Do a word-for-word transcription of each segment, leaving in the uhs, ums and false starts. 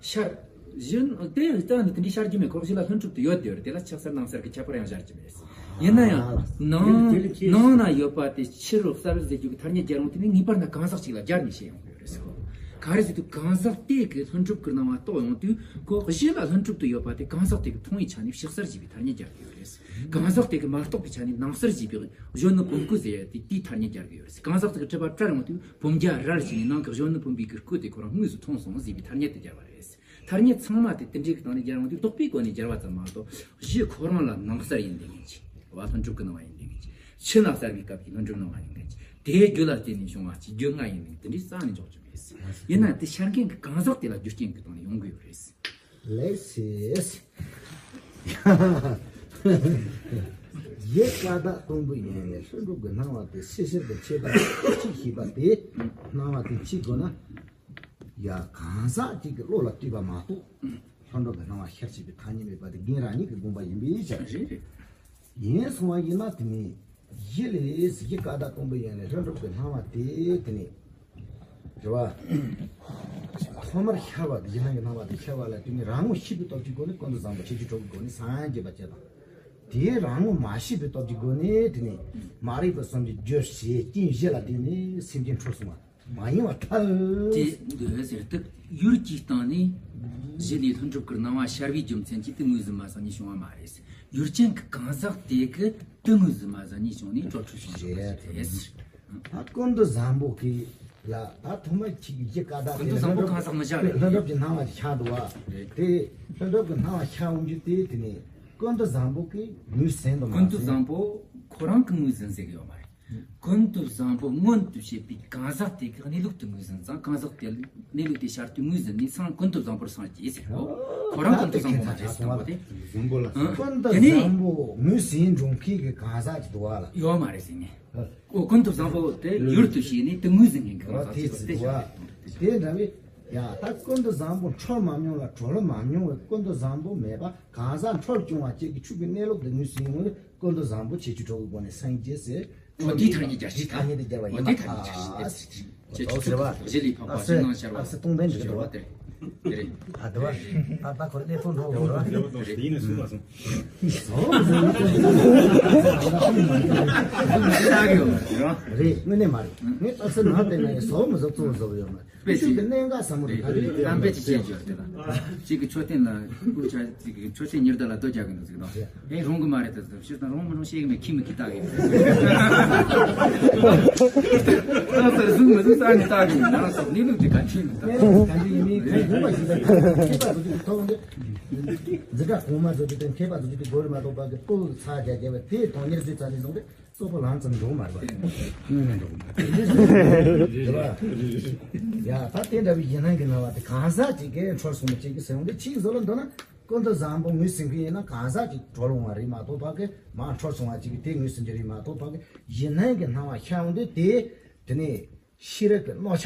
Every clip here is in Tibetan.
ཤར། གཞི་དེ་ལྟ་ནི་དེ་འདྲའི་ཤར་རྒྱུ་མེད། ཁོ་གཞི་ལ་ལྷུན་གྲུབ་ཏུ་ཡོད་དེ་ཡོད་རེད། དེ་ལ་ཕྱི་གསལ་ནང་གསལ་གྱི་ཁྱད་པར་ཡང་ཤར་གྱི་མེད། ཡིན་ན་ཡང་ནང་ནང་ན་ཡོད་པ་དེ་ཕྱི་རུ་གསལ་ཟེར་རྒྱུ་གི་ཐ་སྙད་སྦྱར་ཡོང་དུས་ནི་ངེས་པར་ན་གང་ཟག་ཅིག་ལ་སྦྱར་ནས་བཤད་ཡོང་གི་ཡོད་རེད་ཟེར་གོ། ག་རེ་ཟེར་དུས་གང་ཟག་དེ་གི་ལྷུན་གྲུབ་ཀྱི་སྣང་བ་རྟོགས་ཡོང་དུས་ཁོ་གཞི་ལ་ལྷུན་གྲུབ་ཏུ་ཡོད་པ་དེ་གང་ཟག་དེ་གི་མཐོང་བའི་ཆ་ནས་ཕྱི་གསལ་ཞེས་པའི་ཐ་སྙད་སྦྱར་གི་ཡོད་རེད། གང་ཟག་དེ་གི་མ་རྟོགས་པའི་ཆ་ནས་ནང་གསལ་ཞེས་པའི་གཞོན་ནུ་བུམ་སྐུ་ཟེར་ཡ་དེ་དེའི་ཐ་སྙད་སྦྱར་གི་ཡོད་རེད། གང་ཟག་དེ་གི་སྒྲིབ་པ་བྲལ་ཡོང་དུས་བུམ་རྒྱ་རལ་ཞིག་ནས་ནང་གི་གཞོན་ནུ་བུམ་པའི་གི་སྐུ་དེ་ཁོ་རང་དངོས་སུ་མཐོང་སོང་ཟེར་བའི་ཐ་སྙད་དེ་སྦྱར་བ་རེད། ཐ་སྙད་ཚང་མ་དེ་དེ་འདྲའི་གི་སྟེང་ནས་སྦྱར་ཡོང་དུས་རྟོག་པའི་སྒོ་ནས་སྦྱར་བ་ཙམ་མ་གཏོགས་གཞི་ཁོ་རང་ལ་ནང་གསལ་ཡིན་བསྡད་མཁན་ཅིག། བ་ལྷུན་གྲུབ་ཀྱི་སྣང་བ་ཡིན་བསྡད་མཁན་ཅིག། ཕྱི་ནང་གསལ་བའི་སྐབས་ཀྱི་ལྷུན་གྲུབ་སྣང་བ་ཡིན་མཁན་ཅིག། དེའི་རྒྱུ་ལ་བརྟེན་ནས་བྱུང་བ་ཅིག། རྒྱུ་ལྔ་ཡིན་མཁན་དེ་འདྲའི་རྩ་ནས་འཇོག་རྒྱུ་མེད། ཡིན་ན་དེ་ཤར་མཁན་གྱི་གང་ཟག་དེ་ལ་རྒྱུ་རྐྱེན་གྱི་སྟེང་ནས་ཡོང་གི་ཡོད་རེད། ལེགས་སེ། ཡེ་ཀ་དག་སྟོང་པའི་ཡན་ལས་ལྷུན་གྲུབ་ཀྱི་སྣང་བ་དེ་ཕྱི་གསལ་དུ་ཕྱེ་བ་གཅིག་ཤེས་པ་དེ། སྣང་བ་དེ་གཅིག་དགོས་ན། ཡ། གང་ཟག་གཅིག་གི་བློ་ལ་ལྟོས་པ་མ་གཏོགས། ལྷུན་གྲུབ་ཀྱི་སྣང་བ་ཤར་ཕྱིན་པའི་ཐ་སྙད་མེད་པ་དེ་རྒན་རང་ཉིད་ཀྱི་དགོངས་པ་ཡིན་པའི་ཕྱིར། རེད་རེད། ཡིན་སོང་བ་ཡིན་ན་དེ་ནི། གཞི་ལས་གཞི་ཀ་དག་སྟོང་པའི་ཡན་ལས་ལྷུན་གྲུབ་ཀྱི་སྣང་བ་དེ་དེ་ནི། རེད་བ། ཐོག་མར་ཤར་བ་དེ་གཞི་སྣང་གི་སྣང་བ་དེ་ཤར་བ་ལ་དེ་ནི་རང་ངོ་ཤེས་པའི་སྟོབས་ཀྱི་སྒོ་ནས་ཀུན་ཏུ་བཟང་པོ་ཁྱད་ཆོས་དྲུག་གི་སྒོ་ནས་སངས་རྒྱས་པ་བྱས་དང་། དེའི་རང་ངོ་མ་ཤེས་པའི་སྟོབས་ཀྱི་སྒོ་ནས་དེ་ནི་མ་རིག་པ་གསུམ་གྱི་རྒྱུ་བྱས་རྐྱེན་བཞི་ལ་བརྟེན་ནས་སེམས་ཅན་འཁྲུལ་སོང་བ། མ་ཡིན་པར་ཐལ། དེ་འདོད་ཟེར་དུས་ཡུལ་གྱི་སྟེང་ནས་གཞི་ནས་ལྷུན་གྲུབ་ཀྱི་སྣང་བ་ཤར་བའི་རྒྱུ་མཚན་གྱིས་དེ་ངོས་ཟིན་མ་བཟང་ནས་བྱུང་བ་མ་རེད། ཡུལ་ཅན་གྱི་གང་ཟག་དེ་གི་དེ་ངོས་ཟིན་མ་བཟང་ནས་བྱུང་ནས་གྲོལ་འཁྲུལ་བྱུང་བ་རེད། ད་ཀུན་ཏུ་བཟང་པོ་གི་ལ་ད་ཐོག་མ་གཅིག་གི་གཞི་ཀ་དག་ཀུན་ཏུ་བཟང་པོ་གང་ཟག་མི་བཞག་རེད། ལྷུན་གྲུབ་ཀྱི་སྣང་བ་ཤར་འདུག་བ། རེད། དེ་ལྷུན་གྲུབ་ཀྱི་སྣང་བ་ཤར་འོང་རྒྱུ་དེ་དེ་ནས་ཀུན་ཏུ་བཟང་པོ་གི་ངོས་ཟིན་དུ་མ་ཀུན་ཏུ་ཟིན། བཟང་པོ་ཁོ་རང་གི་ངོས་ཟིན་ཟེར་གི་ཡོད་མ་རེད། ཀུན་ཏུ་བཟང་པོ་མངོན་དུ་བྱེད་པའི་གང་ཟག་དེ་གི་གནས་ལུགས་དེ་ངོས་ཟིན་ཙང་། གང་ཟག་དེ་གནས་ལུགས་དེ་ཤར་དུས་ངོས་ཟིན་ནས་སངས་ཀུན་ཏུ་བཟང་པོར་སངས་རྒྱས་ཟེར་གོ། ཁོ་རང་ཀུན་ཏུ་བཟང་པོ་མ་རེད་ཟེར་བ་དེ། བཟང་པོ་ལ། ཨང་། ཀུན་ཏུ་དེ་ནས་བཟང་པོ་ངོས་ཟིན་འགྲོ་མཁན་གྱི་གང་ཟག་ཅིག་འདུག་བ་ལ། ཡོད་མ་རེད་ཟེར་ནས། ཨོ། ཀུན་ཏུ་བཟང་པོ་དེ་ཡུལ་དུ་བྱས་ནས་དེ་ངོས་ཟིན་མཁན་གྱི་གང་ཟག་ཅིག་འདུག་བ། དེ་འདྲ་བའི། ཡ། ད་ཀུན་ཏུ་བཟང་པོ་འཁྲུལ་མ་མྱོང་ལ་གྲོལ་མ་མྱོང་བའི་ཀུན་ཏུ་བཟང་པོ་མེད་པ་གང་ཟག་འཁྲུལ་བྱུང་བ་གཅིག་གི་ཆོས་ཀྱི་གནས་ལུགས་དེ་ངོས་ཟིན་ཡོང་བས་ཀུན་ཏུ་བཟང་པོ་ཁྱད་ཆོས་དྲུག་གི་སྒོ་ནས་སངས་རྒྱས་ཟེར། འོ་དེའི་ཐ་སྙད་སྦྱར་ཞིག། ཐ་སྙད་དེ་སྦྱར་བ་ཡིན་པ། འོ་དེའི་ཐ་སྙད་སྦྱར་ཞིག་དེ། ཁྱེད་ཆོས་ཚོགས་ཟེར་བ། གཞི་ལས་འཕགས་པ་ཨ་ཕྱི་ནང་ཤར་བ་ཨ་སྟོང་པའི་འདྲི་འདྲི་བ་དེ་རེད། དེ་རེད། ད་དེ་བ་ད་ད་ཁོ་རེ་གནས་ཚུལ་འགྲོ་དགོས་ར། དེ་ཡིན་ནས་གསུངས་མ་སོང་། རེད། དངོས་གནས་མ་རེད། ངས་ད་ཚེ་ནང་བལྟས་ན་ཡང་ཟོག་མི་ཟོག་གཙོ་བོ་ཟོག་ཡོད་མ་རེད། དཔེ་ཤུགས་ཀྱི་གནད་འགག་ཟབ་མོ་རེད། ད་རེས་གཏམ་དཔེ་ཅིག་བཤད་རྒྱུ་རེད་ལ། གཅིག་གི་མཆོད་རྟེན་ལ་སྐུ་ཆ་གཅིག་གི་མཆོད་རྟེན་ཉི་ཟླ་ལ་རྡོ་རྒྱག་གི་འདུག་ཟེར་གི་དང་། ཨེ་རུང་གི་མ་རེད་ད་ཟེར། ཕྱིར་དང་རུང་མི་རུང་ཤེས་གི་མེད། ཁྱི་མི་ཁྱི་ལྟ་གི་ཡོད། ད་ཟེར་གཟུགས་མི་གཟུགས་ས་ནས་ལྟ་གི་ཡོད། ནང་སོགས་གནས་ལུགས་དེ་ག་ཁྱི་མི་ལྟ། ག་འདྲ་ཡིན་མིན་ཁ་ཡོང་བ་ཞིག་ལ་མཁས་པ་ཚོ་ཅིག་ཐོག་འདི་འཛི་སྒྲ་གོང་མ་ཚོ་ཅིག་དང་མཁས་པ་ཚོ་ཅིག་གི་སྒོ་རེ་མ་གཏོགས་པ་གི་སྤུ་ཚ་རྒྱ་རྒྱ་བ་དེ་དོན་གཉེར་བཟོས་ཚར་ནས་བཟུང་སྟེ། གཙོ་བོ་ལམ་ཙམ་འགྲོ་མ་རེད་པ། དངོས་གནས་འགྲོ་མ་རེད། རེད་པ། ཡ་ད་དེ་འདྲ་བའི་གཞི་སྣང་གི་སྣང་བ་དེ་གང་ཟག་ཅིག་གིས་འཁྲུལ་སོང་བ་ཅིག་གིས་ཟེར་འོང་དེ་ཕྱིའི་བཟོ་ལ་འདོད་ན་ཀུན་ཏུ་བཟང་པོ་ངོས་ཟིན་གི་ཡིན་ན་གང་ཟག་ཅིག་གྲོལ་འོང་བ་རེད་མ་གཏོགས་ཕ་གི་མ་འཁྲུལ་སོང་བ་ཅིག་གིས་དེ་ངོས་ཟིན་གྱི་རེད་མ་གཏོགས་ཕ་གི་གཞི་སྣང་གི་སྣང་བ་ཤར་འོང་དུས་དེ་དེ་ནས་ཤེས་རབ་ཀྱི་རྣོ་ཆ་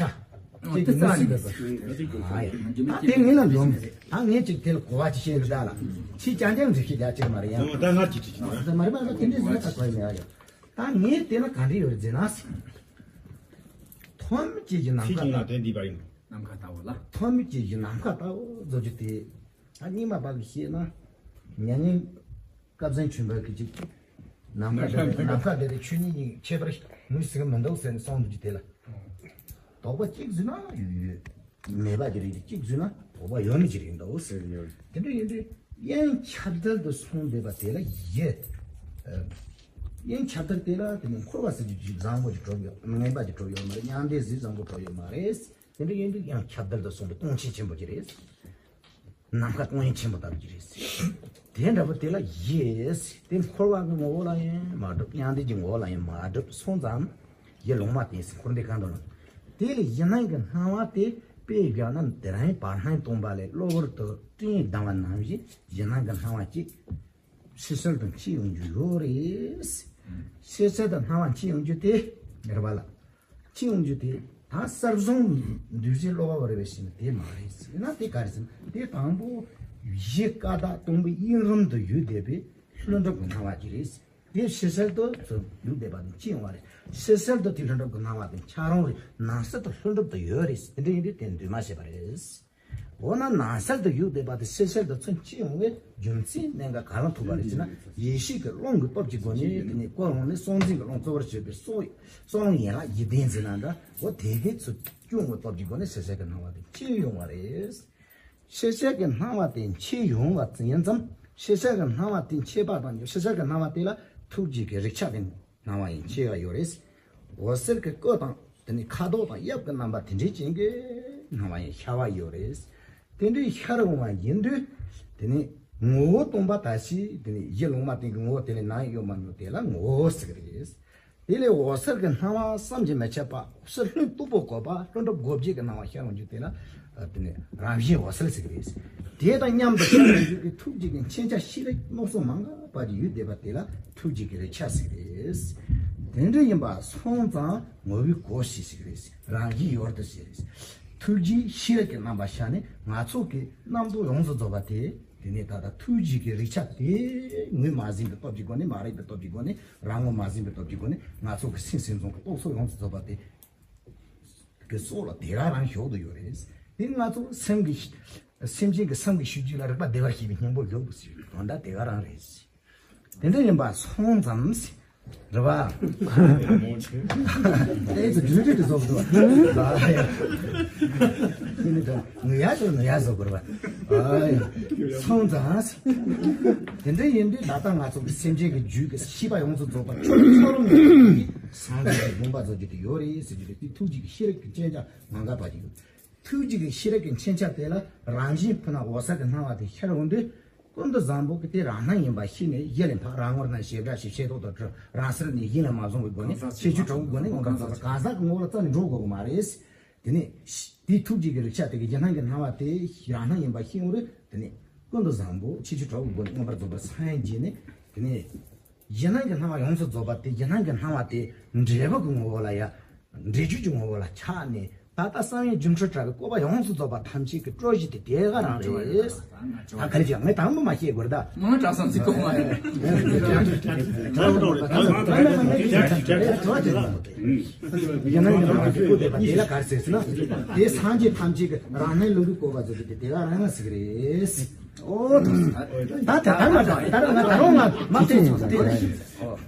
ཅིག་གིས་ངོས་ཟིན་དགོས་པ། ཨ་ཡ་ད་དེ་ངས་ལ་འདོམས་ད་ངས་ཅིག་དེ་ལ་གོ་བ་ཅིག་བཤད་གི་ད་ལ་ཕྱིའི་རྐྱང་རྐྱང་འགྲེལ་བཤད་རྒྱག་ཅིག་མ་རེད་ཡ། ད་ང་ཅིག་ཅིག་ཅིག་ད་མ་རེད་མ་རེད་དེ་འདྲའི་ཟེར་ན་ད་གོ་ཡི་མེད་ཡ། ད་ངས་བལྟས་ན་ག་འདྲ་ཡོད་རེད་ཟེར་ན། ཐོག་མེད་ཅན་གྱི་ནམ་མཁའ་ལྟ་བུ། ནམ་མཁའ་ལྟ་བུ་ལ། ཐོག་མེད་ཅན་གྱི་ནམ་མཁའ་ལྟ་བུ་བཟོ་རྒྱུ་དེ། ད་རྙིང་མ་པ་གིས་བཤད་ན། མྱ་ངན་སྐལ་བཟང་ཆོས་འཕེལ་གྱིས་ཅིག་ནམ་མཁའ་དེ་ནམ་མཁའ་དེ་དང་ཆོས་ཉིད་གཉིས་ཁྱད་པར་ངོས་ཟིན་གི་མི་འདུག་ཟེར་ནས་གསུངས་འདུག་ཅིག་དེ་ལ། དོགས་པ་གཅིག་བཟོས་ན་ཡོད་ཡོད། མེད་པ་ཅིག་རེད་དེ་གཅིག་བཟོས་ན་དོགས་པ་ཡོད་ནི་ཅིག་རེད་འདུག་ཟེར་ཡོད། དེ་འདྲ་ཡིན་དུས་དབྱིངས་ཁྱབ་བརྡལ་དུ་སོང་བསྡད་པ་དེ་ལ་ཡིད། ཨ། དབྱིངས་ཁྱབ་བརྡལ་དེ་ལ་དེ་ནི་འཁོར་བ་ཟེར་རྒྱུ་ཅིག་བཟང་པོ་ཅིག་གྲུབ་ཡོད། ངན་པ་ཅིག་གྲུབ་ཡོད་མ་རེད། མྱང་འདས་ཟེར་བཟང་པོ་གྲུབ་ཡོད་མ་རེད། དེ་འདྲ་ཡིན་དུས་དབྱིངས་ཁྱབ་བརྡལ་དུ་སོང་བའི་སྟོང་ཆེན་ཆེན་པོ་ཅིག་རེད། ནམ་མཁའ་སྟོང་ཡངས་ཆེན་པོ་ལྟ་བུ་ཅིག་རེད། དེ་འདྲ་པོ་དེ་ལ་ཡིད་དེ་འཁོར་བ་གི་ངོ་བོ་ལ་ཡང་མ་གྲུབ། མྱང་འདས་ཀྱི་ངོ་བོ་ལ་ཡང་མ་གྲུབ་སོང་ཙང་། ཡིད་ལོང་མ་བསྟེན་ཟེར་འཁོར་འདས་གང་དུ་ལ། དེ་ལས་གཞི་སྣང་གི་སྣང་བ་དེ་དཔེ་བཞག་ན་དེ་རིང་བར་སྣང་སྟོང་པ་ལས་གློ་བུར་དུ་སྤྲིན་ལྡང་བ་ནང་བཞིན་གཞི་སྣང་གི་སྣང་བ་གཅིག་ཕྱི་གསལ་དུ་མཆེད་ཡོང་རྒྱུ་ཡོད་རེད། ཕྱི་གསལ་དུ་སྣང་བ་མཆེད་ཡོང་རྒྱུ་དེ་རེད་པ་ལ། མཆེད་ཡོང་རྒྱུ་དེ་ད་གསར་བྱུང་འདུས་བྱས་བསླབ་པ་རེད་པས་ཟེར་ན་དེ་མ་རེད་ཟེར་ན་དེ་ག་རེ་ཟེར་ན་དེ་དང་པོ་གཞི་ཀ་དག་སྟོང་པའི་དབྱིངས་རུམ་དུ་ཡོད་བསྡད་པའི་ལྷུན་གྲུབ་ཀྱི་སྣང་བ་ཅིག་རེད། དེ་ཕྱི་གསལ་དུ་ཡོད་བསྡད་པ་དེ་མཆེད་ཡོང་བ་རེད། ཕྱི་གསལ་དུ་དེ་ལྷུན་གྲུབ་ཀྱི་སྣང་བ་དེ་འཆར་འོང་རེད། ནང་གསལ་དུ་ལྷུན་གྲུབ་ཏུ་ཡོད་རེད། དེ་འདྲ་ཡིན་དུས་དེ་འདུས་མ་བྱས་པ་རེད། འོ་ན་ནང་གསལ་དུ་ཡོད་བསྡད་པ་དེ་ཕྱི་གསལ་དུ་ཚུར་འཁྱེར་ཡོང་བའི་རྒྱུ་མཚན་གནད་འགག་ག་རང་ཐུག་པ་རེད་ཅེ་ན། ཡེ་ཤེས་ཀྱི་རླུང་གི་སྟོབས་ཀྱི་སྒོ་ནས་དེ་ནས་ཀུན་སློང་ནི་སྲོག་འཛིན་གྱི་རླུང་གཙོ་བོར་བྱས་པའི་སྲོག་སྲོག་རླུང་ཡན་ལག་བཞི་ལྡན་ཟེར་ན་འདྲ། འོ་དེ་གའི་ཚུར་སྐྱོང་བའི་སྟོབས་ཀྱི་སྒོ་ནས་ཕྱི་གསལ་གྱི་སྣང་བ་དེ་འཁྱེར་ཡོང་བ་རེད། ཕྱི་གསལ་གྱི་སྣང་བ་དེ་འཁྱེར་ཡོང་བ་ཙམ་ཡིན་ཙང་། ཕྱི་གསལ་གྱི་སྣང་བ་དེ་འཁྱེར་པ་དང་། ཕྱི་གསལ་གྱི་སྣང་བ་དེ་ལ་ཐུགས་རྗེ་གི་རིག་ཆ་དེ་སྣང་བ་ཡང་འཁྱེར་བ་ཡོད་རེད། འོད་ཟེར་གྱི་སྐུ་དང་དེ་ནས་ཁ་དོག་དང་དབྱིབས་ཀྱི་རྣམ་པ་དེ་འདྲའི་ཅན་གྱི་སྣང་བ་ཡང་ཤར་བ་ཡོད་རེད། དེ་འདྲའི་ཤར་འོང་བ་ཡིན་དུས། དེ་ནས་ངོ་བོ་སྟོང་པ་དག་ཕྱིར། དེ་ནས་གཞི་ལུང་མ་བསྟན་གྱི་ངོ་བོ་དེ་ལས་ནམ་ཡང་ཡོད་མ་མྱོང་དེ་ལ་ངོ་བོ་ཟེར་གྱི་རེད། དེ་ལས་འོད་ཟེར་གྱི་སྣང་བ་བསམ་གྱིས་མི་ཁྱབ་པ། ཕྱི་ལྷུན་སྟུག་པོ་བཀོད་པ་ཀུན་གྲུབ་སྒོ་བརྒྱད་ཀྱི་སྣང་བ་ཤར་འོང་རྒྱུ་དེ་ལ་དེ་ནས་རང་བཞིན་འོད་གསལ་ཟེར་གྱི་རེད། དེ་དང་མཉམ་དུ་ཤར་འོང་རྒྱུ་གི་ཐུགས་རྗེ་གི་མཁྱེན་ཆ་ཤེས་རིག་རྣམ་གསུམ་མ་འགགས་པ་ཅིག་ཡོད་བསྡད་པ་དེ་ལ་ཐུགས་རྗེ་གི་རིག་ཆ་ཟེར་གྱི་རེད། དེ་འདྲ་ཡིན་པ་སོང་ཙང་ངོ་བོའི་གོ་ཤེས་ཟེར་གྱི་རེད། རང་བཞིན་ཡོད་དོ་ཟེར་གྱི་རེད། ཐུགས་རྗེ་ཤེས་རིག་གི་རྣམ་པ་ཤར་ནས་ང་ཚོ་གི་རྣམ་རྟོག་ཡོངས་སུ་རྫོགས་པ་དེ། དེ་ནས་ད་ལྟ་ཐུགས་རྗེ་གི་རིག་ཆ་དེ་ངོས་མ་ཟིན་པའི་སྟོབས་ཀྱི་སྒོ་ནས། མ་རིག་པའི་སྟོབས་ཀྱི་སྒོ་ནས། རང་ངོས་མ་ཟིན་པའི་སྟོབས་ཀྱི་སྒོ་ནས་ང་ཚོ་གི་སེམས་སེམས་བྱུང་གི་རྟོག་ཚོགས་ཡོངས་སུ་རྫོགས་པ་དེ་གི་སྲོག་ལ་དེ་ག་རང་ཞོག་ཏུ་ཡོད་རེད། དེ་ང་ཚོ་སེམས་ཀྱི། སེམས་ཅན་གྱི་སེམས་ཀྱི་ཤུགས་རྒྱུད་ལ་རིག་པ་བདེ་བར་གཤེགས་པའི་སྙིང་པོ་ཞོག་ཏུ་ཟེར་དོན་དག་དེ་ག་རང་རེད། དེ་འདྲ་ཡིན་པ་སོང་ཙང་། རེད་པ། ཨེ་ཙི་རྒྱུན་རིང་དུ་བཟོ་དགོས། ཨ་ཡ། དེ་ནི་ད་ནུ་ཡ་ཅོ་ནུ་ཡ་བཟོ་དགོས་པ། ཨ་ཡ། སོང་ཙང་། དེ་འདྲ་ཡིན་དུས་ད་ལྟ་ང་ཚོ་གི་སེམས་ཅན་གྱི་རྒྱུད་ཀྱི་ཤེས་པ་ཡོངས་སུ་རྫོགས་པ་ཁྱོད་ཁྱོད་རང་ནས་སངས་རྒྱས་ཀྱི་དགོངས་པ་རྫོགས་རྒྱུ་དེ་ཡོད་རེད་ཟེར་རྒྱུ་དེ། དེ་ཐུགས་རྗེ་གི་ཤེས་རིག་གི་མཁྱེན་ཆ་མ་འགགས་པ་ཅིག་ཡོད། ཐུགས་རྗེ་གི་ཤེས་རིག་གི་མཁྱེན་ཆ་དེ་ལ་རང་བཞིན་ཕུ་ན་འོད་གསལ་གྱི་སྣང་བ་དེ་ཤར་འོང་དུས། ཀུན་ཏུ་བཟང་པོ་གི་དེ་རང་སྣང་ཡིན་པ་ཤེས་ནས། གཞི་ལས་འཕགས་རང་ངོར་སྣང་། བྱེ་བྲག་ཕྱེད་ཕྱེད་ཐོག་ཏུ་གྲུབ། རང་སར་གནས་གཞན་ལ་མ་བཟུང་བའི་སྒོ་ནས། ཁྱད་ཆོས་དྲུག་གི་སྒོ་ནས་མངོན་པར་རྫོགས་པ། གང་ཟག་གི་ངོ་བོ་ལ་རྩ་ནས་འགྲོ་དགོས་ཀྱི་མ་རེད། དེ་ནས་དེའི་ཐུགས་རྗེ་གི་རིག་ཆ་དེ་གི་གཞི་སྣང་གི་སྣང་བ་དེ་རང་སྣང་ཡིན་པ་ཤེས་འོང་རེད། དེ་ནས་ཀུན་ཏུ་བཟང་པོ་ཁྱད་ཆོས་དྲུག་གི་སྒོ་ནས་མངོན་པར་རྫོགས་པར་སངས་རྒྱས་ནས། དེ་ནས་གཞི་སྣང་གི་སྣང་བ་ཡོངས་སུ་རྫོགས་པ་དེ། གཞི་སྣང་གི་སྣང་བ་དེ་འབྲས་བུ་གི་ངོ་བོ་ལ་ཡ། འབྲས་རྒྱུད་ཀྱི་ངོ་བོ་ལ་ཆགས་ནས། ད་ལྟ་བསམ་ཡས་སྒྱུ་འཕྲུལ་དྲྭ་བའི་བཀོད་པ་ཡོངས་སུ་རྫོགས་པ་ཐམས་ཅད་ཀྱི་སྤྲོ་གཞི་དེ་དེ་ག་རང་རེད། ད་ག་རེ་བྱས། ངས་དང་པོ་མ་བཤད་དགོས་རེད་ད། མང་དྲགས་སམ་ཟིག་གོ་མ་རེད། ཡིན་ན་ཡིན་ན་ང་ཚོ་བཀོད་པ་དེ་ལ་ག་རེ་ཟེར་ཟེར་ན། དེ་སངས་རྒྱས་ཐམས་ཅད་ཀྱི་རང་སྣང་ལུགས་ཀྱི་བཀོད་པ་ཚོ་དེ་དེ་ག་རང་ཟིག་རེད། ཨོ། ད་ད་ད་ང་ད་ད་ང་ད་རུང་ང་མ་བལྟས་སོང་།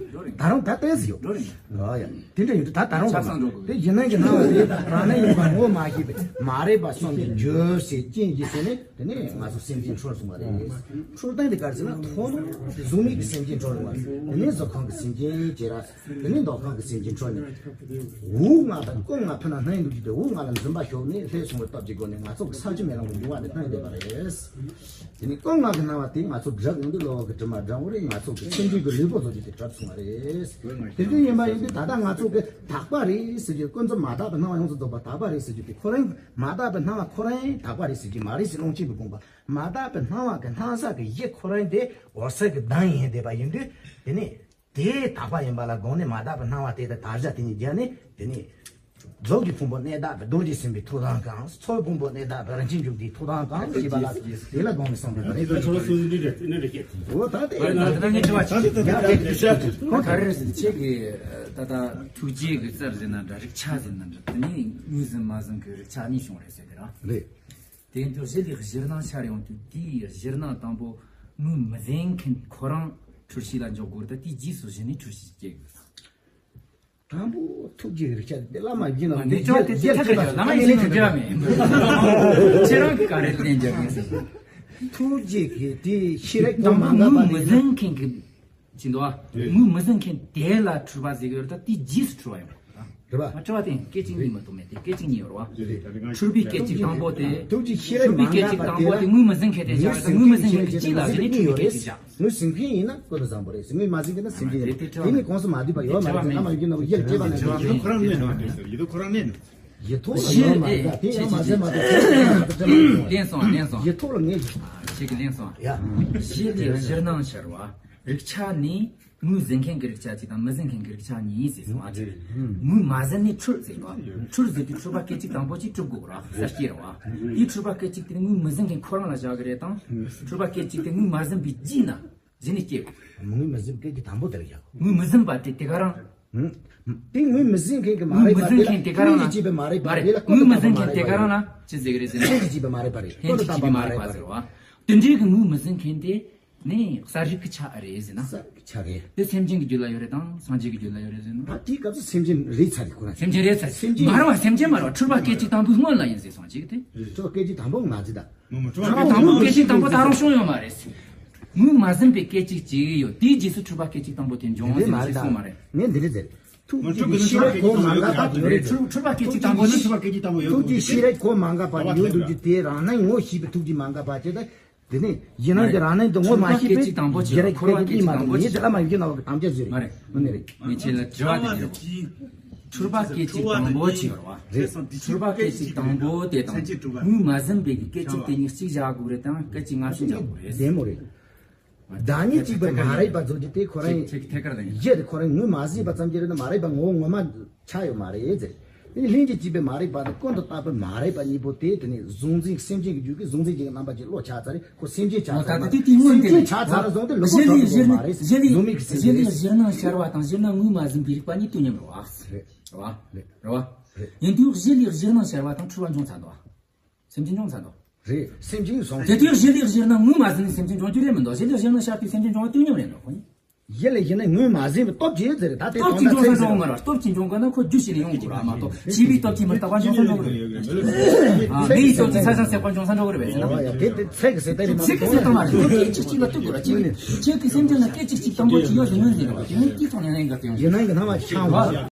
ད་རུང་ད་ལྟས་ཡོད། ཨོ་ཡ། དེ་འདྲ་ཡོད་དུས་ད་ད་རུང་ང་དེ་གཞི་སྣང་གི་སྣང་བ་དེ་རང་སྣང་ཡིན་པ་ངོ་མ་ཤེས་པའི་མ་རིག་པ་གསུམ་གྱིས་འགྱུར་ཞེས་རྐྱེན་གྱིས་ཟེར་ནས། དེ་ནས་ང་ཚོ་སེམས་ཅན་འཁྲུལ་སོང་བ་རེད། འཁྲུལ་སྟངས་དེ་ག་རེ་ཟེར་ན། ཐོག་མར་གཟུགས་མེད་ཀྱི་སེམས་ཅན་འཁྲུལ་སོང་བ་རེད། དེ་ནས་གཟུགས་ཁམས་ཀྱི་སེམས་ཅན་བྱས་ར། དེ་ནས་འདོད་ཁམས་ཀྱི་སེམས་ཅན་འཁྲུལ་ནས། འོག་ལྔ་དང་ཀུན་ལྔ་ཕུ་ན་སྣང་ཡང་ལུགས་ཀྱི་དེ་འོག་ལྔ་ལ་འཛིན་པ་ཞུགས་ནས་ལྷོད་སོང་བའི་སྟོབས་ཀྱི་སྒོ་ནས་ང་ཚོ་གི་ས་བཅུ་མེ་ལོང་གི་འབྱུང་བ་དེ་སྣང་བསྡད་པ་རེད། དེ་ནས་ཀུན་ལྔ་གི་སྣང་བ་དེ་ང་ཚོ་གྲུབ་ཡོང་དུས་གློ་བུར་གྱི་དྲི་མ་སྦྱང་བ་རེད། ང་ཚོ་གི་སེམས་ཅན་གྱི་ལུས་པོ་ཚོ་གི་དེ་གྲུབ་སོང་བ་རེད། དེ་འདྲ་ཡིན་པ་ཡིན་དུས་ད་ལྟ་ང་ཚོ་གི་དག་པ་རེད་ཟེར་རྒྱུ། ཀུན་རྫོབ་མ་དག་པའི་སྣང་བ་ཡོངས་སུ་རྫོགས་པ་དག་པ་རེད་ཟེར་རྒྱུ་དེ་ཁོ་རང་མ་དག་པའི་སྣང་བ་ཁོ་རང་དག་པ་རེད་ཟེར་རྒྱུ་མ་རེད་ཟེར། ཀློང་ཆེན་པོའི་དགོངས་པ། མ་དག་པའི་སྣང་བ་གི་སྣང་ས་གི་གཞི་ཁོ་རང་དེ་འོད་གསལ་གྱི་གདངས་ཡིན་བསྡད་པ་ཡིན་དུས། དེ་ནས་དེ་དག་པ་ཡིན་པ་ལ་དགོངས་ནས་མ་དག་པའི་སྣང་བ་དེ་དང་དག་བྱ་དེ་གཉིས་སྦྱར་ནས། དེ་ནས་རྫོགས་པའི་ཕུང་པོ་གནས་དག་པའི་རྡོ་རྗེ་སེམས་དཔའི་ཐུགས་དམ་བསྐང་། ཚོགས་ཕུང་པོ་གནས་དག་པའི་རིན་ཆེན་འབྱུང་ལྡན་ཐུགས་དམ་བསྐང་ཞེས་པ་ལ་དེ་ལ་དགོངས་ནས་གསུངས་པ་རེད། འོ་ད་དེ་ད་ད་ངས་དྲི་བ་ཞིག་ཡ་དེ་ཁོང་ག་རེ་རེད་ཟེར་ན། ཁྱེད་ཀྱིས་ད་ལྟ་ཐུགས་རྗེ་གི་རྩལ་ཟེར་ན་འདྲ། རིག་ཆ་ཟེར་ན་འདྲ། དེ་ནས་ངོས་ཟིན་མ་ཟིན་གི་རིག་ཆ་གཉིས་བྱུང་རེད་ཟེར་གི་ར། རེད། དེ་ཡིན་དུས་གཞི་ལས་གཞིར་སྣང་ཤར་ཡོང་དུས། དེའི་གཞིར་སྣང་དང་པོ་ངོས་མི་ཟིན་མཁན་ཁོ་རང་འཁྲུལ་བྱེད་ལ་འཇོག་དགོས་རེད། ད་དེའི་རྗེས་སུ་གཞི་ནས་འཁྲུལ་བྱེད་སྐྱེ་དགོས། དང་པོ་ཐུགས་རྗེ་རིག་ཆ་དེ་བླ་མ་ཡིན་ན་ནི་ཅོ་དེ་ཐག་ཆོད། བླ་མ་ཡིན་ནི་འབྲེལ་བ་མེད། ཁྱེད་རང་གིས་ག་རེ་ལན་རྒྱག་གི་ཡིན། ཐུགས་རྗེ་གི་དེ་ཤེས་རིག་དང་པོ་ངོས་མི་ཟིན་མཁན་གྱི་ཅི་འདུག་ཨ། ངོས་མི་ཟིན་མཁན་དེ་ལ་འཁྲུལ་པ་ཟེར་གི་ཡོད་རེད། ད་དེའི་རྗེས་སུ་འཁྲུལ་པ་ཡོང་། རེད་པ། ང་དྲི་བ་དེ་སྐད་ཅིག་གཉིས་མ་གཏོགས་མེད་དེ། སྐད་ཅིག་གཉིས་ཡོད་རེད་པ། འཁྲུལ་པའི་སྐད་ཅིག་དང་པོ་དེ། ཐུགས་རྗེ་ཤེས་རབ་འཁྲུལ་པའི་སྐད་ཅིག་དང་པོ་དེ་ངོས་མི་ཟིན་མཁན་དེ་བཞག་ངོས་མི་ཟིན་མཁན་གྱི་རྗེས་ལ་གཞི་ནས་འཁྲུལ་པའི་སྐད་ཅིག་བཞག་ངོས་ཟིན་མཁན་ཡིན་ན་ཀུན་ཏུ་བཟང་པོ་རེད། ངོས་མ་ཟིན་མཁན་ན་ཟིན་མཁན་ཡིན། དེ་ནི་གོང་གསལ་མ་བསྡུས་པ་ཡོད་མ་རེད། ང་མ་ཡིན་ན་ཡིད་ལ་སྐྱེས་པ་ན་ཡིད་ལ་ཁོ་རང་གནས་ན་ཡིད་ལ་ཁོ་རང་གནས་ན། ཡིད་ཐོག་ལ་ངོས་མ་ཟིན་པ་དེ་ཡང་མ་ཟིན་མ་གཏོགས། ལན་སོང་། ལན་སོང་། ཡིད་ཐོག་ལ་ངེས་ཤིག་ཁྱེད་ཀྱི་ལན་སོང་། ཡ། གཞི་ལས་གཞིར་སྣང་ཤར་བ། རིག་ཆ་ནི་ངོས་ཟིན་མཁན་གྱི་རིག་ཆ་གཅིག་དང་མི་ཟིན་མཁན་གྱི་རིག་ཆ་གཉིས་ཟེར་སོང་ཨ། ངོས་མ་ཟིན་ནི་འཁྲུལ་ཟེར་བ། འཁྲུལ་ཟེར་དུས་འཁྲུལ་པ་སྐད་ཅིག་དང་པོ་གཅིག་གྲུབ་དགོས་ར། གསལ་སྐྱེ་ར་བ། དེའི་འཁྲུལ་པ་སྐད་ཅིག་དེ་ངོས་མི་ཟིན་མཁན་ཁོ་རང་ལ་བཞག་གི་རེད་དང་། འཁྲུལ་པ་སྐད་ཅིག་དེ་ངོས་མ་ཟིན་པའི་རྗེས་ན་གཞི་ནས་སྐྱེ་དགོས། ངོས་མི་ཟིན་སྐད་ཅིག་དང་པོ་དེ་ལ་བཞག་ངོས་མི་ཟིན་པ་དེ་དེ་ག་རང་། དེ་ངོས་མི་ཟིན་མཁན་གྱི་མ་རེད་པ། དེ་ལ་ལྷན་ཅིག་སྐྱེས་པའི་མ་རེད་པ། དེ་ལ་ཀུན་ཏུ་བརྟགས་པའི་མ་རེད་པ། ངོས་མི་ཟིན་མཁན་དེ་ག་རང་ལ་ཅི་ཟེར་གི་རེད་ཟེར་ན། ལྷན་ཅིག་སྐྱེས་པའི་མ་རེད་པ་རེད། ལྷན་ཅིག་སྐྱེས་པའི་མ་རེད་པ་ཟེར་བ། དེ་འདྲའི་གི་ངོས་མི་ཟིན་མཁན་དེ་ནི་གསལ་རིག་གི་ཆ་རེད་ཟེར་ན། གསལ་རིག་གི་ཆ་རེད། དེ་སེམས་ཅན་གྱི་རྒྱུད་ལ་ཡོད་རེད་དང་སངས་རྒྱས་ཀྱི་རྒྱུད་ལ་ཡོད་རེད་ཟེར་ན། ད་དེའི་སྐབས་སུ་སེམས་ཅན་རེད་ཚར་རེད་ཁོ་རང་། སེམས་ཅན་རེད་ཚར་རེད། སེམས་ཅན་མ་རེད་བ། སེམས་ཅན་མ་རེད་བ། འཁྲུལ་པ་སྐད་ཅིག་དང་པོའི་སྔོན་ལ་ཡིན་ཟེར་སོང་ཅིག་དེ། འཁྲུལ་པ་སྐད་ཅིག་དང་པོ་མ་ཟིན་ད། འཁྲུལ་པ་དང་པོ་སྐད་ཅིག་དང་པོ་ད་རུང་བྱུང་ཡོད་མ་རེད། ངོས་མ་ཟིན་པའི་སྐད་ཅིག་ཅིག་ཡོད། དེའི་རྗེས་སུ་འཁྲུལ་པ་སྐད་ཅིག་དང་པོ་དེ་འབྱུང་བ་ཟིན་ཞེས་གསུངས་མ་རེད། ངས་འདི་འདྲ་ཟེར། ཐུགས་རྗེ་ཤེས་རབ་གོ་མ་འགགས་པ་ཡོད་རེད། འཁྲུལ་འཁྲུལ་པ་སྐད་ཅིག་དང་པོ་ནི། ཐུགས་རྗེ་ཤེས་རབ་གོ་མ་འགགས་པ་ཡོད་འདུག་རྒྱུ་དེ་རང་སྣང་ངོ་ཤེས་པའི་ཐུགས་རྗེ་མ་འགགས་པ་བྱས་ཏེ། དེ་ནས་ཡིན་ནའང་དེ་རང་སྣང་དེ་ངོ་མ་ཤེས་པའི་རྒྱུ་རེད། སྐད་ཅིག་དང་པོ་ཅིག་ཡིན་མ་གཏོགས་ངས་དེ་ལ་མ་ཡིན་རྒྱུ་ནང་གི་དམ་བཅའ་བཟོས་རེད། མ་རེད། དངོས་གནས་རེད། ངས་ཁྱེད་ལ་དྲི་བ་དེ་འདྲ་བ། འཁྲུལ་པ་སྐད་ཅིག་དང་པོ་ཅིག་ཡོད་རེད་བ། རེད། འཁྲུལ་པ་སྐད་ཅིག་དང་པོ་དེ་དང་ངོས་མ་ཟིན་པའི་སྐད་ཅིག་དེ་གཉིས་གཅིག་བཞག་དགོས་རེད་དང་སྐད་ཅིག་སྔ་ཕྱི་བཞག་དགོས་རེད། བདེ་མོ་རེད། བདག་ཉིད་གཅིག་པའི་མ་རིག་པ་ཚོ་གི་དེ་ཁོ་རང་ཁྱེད་ཁྱེད་ཀར་དང་། གཞི་དེ་ཁོ་རང་ངོས་མ་ཟིན་པ་ཙམ་གྱིས་རེད་ན་མ་རིག་པ་ངོ་བོ་ངོ་མ་ཆགས་ཡོད་མ་རེད་ཟེར། དེ་ནི་ལྷན་ཅིག་སྐྱེས་པའི་མ་རིག་པ་དང་ཀུན་ཏུ་བརྟགས་པའི་མ་རིག་པ་གཉིས་པོ་དེ་དེ་ནི་གཟུང་འཛིན་སེམས་ཅན་གྱི་རྒྱུད་ཀྱི་གཟུང་འཛིན་གྱི་རྣམ་པ་ཅིག་བློ་ཆགས་ཚར་རེད། ཁོ་སེམས་ཅན་ཆགས་ཚར་ད་ལྟ་དེ་དེ་སྔོན་དེ་སེམས་ཅན་ཆགས་ཚར་ར་བཟུང་སྟེ་ལུས་པོ་གཞི་ལས་གྲོལ་གཞི་འགྲོ་མ་རེད། གཞི་ལས་གཟུགས་མེད་ཀྱི་སེམས་གཞི་ཅན་ལས་རེད། གཞིར་སྣང་ཤར་བ་དང་གཞིར་སྣང་ངོས་མ་ཟིན་པའི་རིག་པ་གཉིས་དུས་མཉམ་རེད་བ། རེད། རེད་བ། རེད་བ། ཡིན་དུས་གཞི་ལས་གཞིར་སྣང་ཤར་བ་དང་འཁྲུལ་པ་འབྱུང་ཚར་འདུག་སེམས་ཅན་འབྱུང་ཚར་འདུག་རེད། སེམས་ཅན་སོང་། དེ་དུས་གཞི་ལས་གཞིར་སྣང་ངོས་མ་ཟིན་ནས་སེམས་ཅན་འབྱུང་རྒྱུ་རེད་མི་འདུག་གཞི་ལས་གཞིར་སྣང་ཤར་དུས་སེམས་ཅན་འབྱུང་བ་དུས་མཉམ་རེད་འདུག་གོ། གཞི་ལས་གཞིར་སྣང་ངོས་མ་ཟིན་པའི་སྟོབས་ཀྱིས་ཟེར་རེད། ད་དེ་སྟོབས་ཀྱིས་འབྱུང་ས་འབྱུང་མ་རེད། སྟོབས་ཀྱིས་འབྱུང་དགོས་ན་ཁོ་རྒྱུ་ཞིག་ལས་ཡོང་དགོས་ར་མ་གཏོགས་བྱས་པའི་སྟོབས་ཀྱིས་མི་རྟག་པ་འབྱུང་ས་འགྲོ་གི་རེད། ཨ། མེ་ཡི་སྟོབས་ཀྱིས་ཚ་ཞིང་སྲེག་པ་འབྱུང་ས་འགྲོ་གི་རེད་བས་ཟེར་ན། ཨོ་ཡ། དེ་དེ་ཚིག་གི་ཟེར་ད་རེད་མ་གཏོགས་སྐད་ཅིག་གཅིག་ལ་ལྟོས་དགོས་ར། ཁྱེད་ཀྱིས་སེམས་ཅན་ལ་སྐད་ཅིག་གཅིག་དང་པོ་གཅིག་ཡོད་ཟེར་ངོས་འཛིན་ར་བ། དེ་ངོས་ཀྱིས་ཐོག་ནས་ལན་འགའ་སྟེ་ཡོང་། ཡིན་ན་ཡིན་ན་མ་ཤང་བ།